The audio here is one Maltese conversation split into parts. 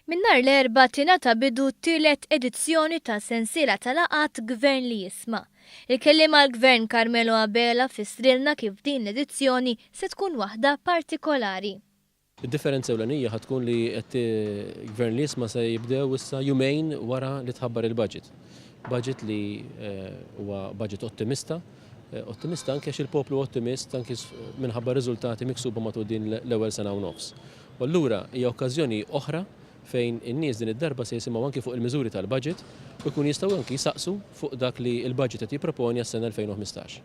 Minn nhar l-Erbgħa tingħata bidu t-tielet edizzjoni ta' sensiela ta' laqgħat Gvern li Jisma'. Il-kelliem għall-Gvern Carmelo Abela fissrilna kif din l-edizzjoni se tkun waħda partikolari. Id-differenza ewlenija ħa tkun li qed Gvern li Jisma' se jibdew issa jumejn wara li tħabbar il-budget. Budget li huwa budget ottimista, ottimista anke għax il-poplu ottimist anke minħabba riżultati miksuba matul din l-ewwel sena u nofs. U allura hija okkażjoni oħra fejn in-nies din id-darba se jisimgħu anki fuq il-miżuri tal-budget u jkunu jistgħu anki jsaqsu fuq dak li l-budget qed jipproponi għas-sena 2015.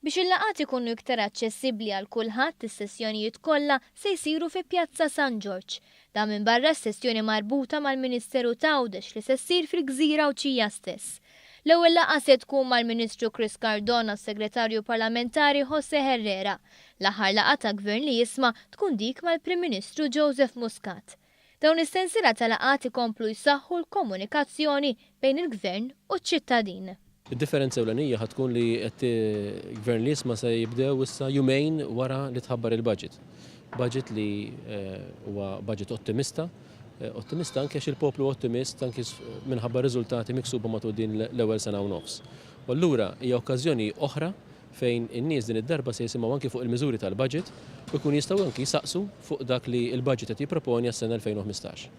Biex il-laqgħat ikunu iktar aċċessibbli għal kulħadd, is-sessjonijiet kollha se jsiru fi Pjazza San Ġorġ. Dan minbarra s-sessjoni marbuta mal-Ministeru t'Għawdex li se ssir fil-gżira Għawdxija stess. L-ewwel laqgħa se tkun mal-Ministru Chris Cardona u s-Segretarju Parlamentari Jose Herrera. L-aħħar laqgħa ta' Gvern li Jisma' tkun dik mal-Prim Ministru Joseph Muscat. Dawn is-sensiela ta' laqgħat ikomplu jsaħħu l-komunikazzjoni bejn il-Gvern u ċ-ċittadin. Id-differenza ewlenija ħa tkun li qed Gvern li Jisma' se jibdew issa jumejn wara li tħabbar il-budget. Budget li huwa budget ottimista, ottimista anke għax il-poplu ottimist anke minħabba riżultati miksuba matul din l-ewwel sena u nofs. U allura hija okkażjoni oħra fejn in-nies din id-darba se jisimgħu anki fuq il-miżuri tal-budget u jkunu jistgħu anki jsaqsu fuq dak li l-budget qed jipproponi għas-sena 2015.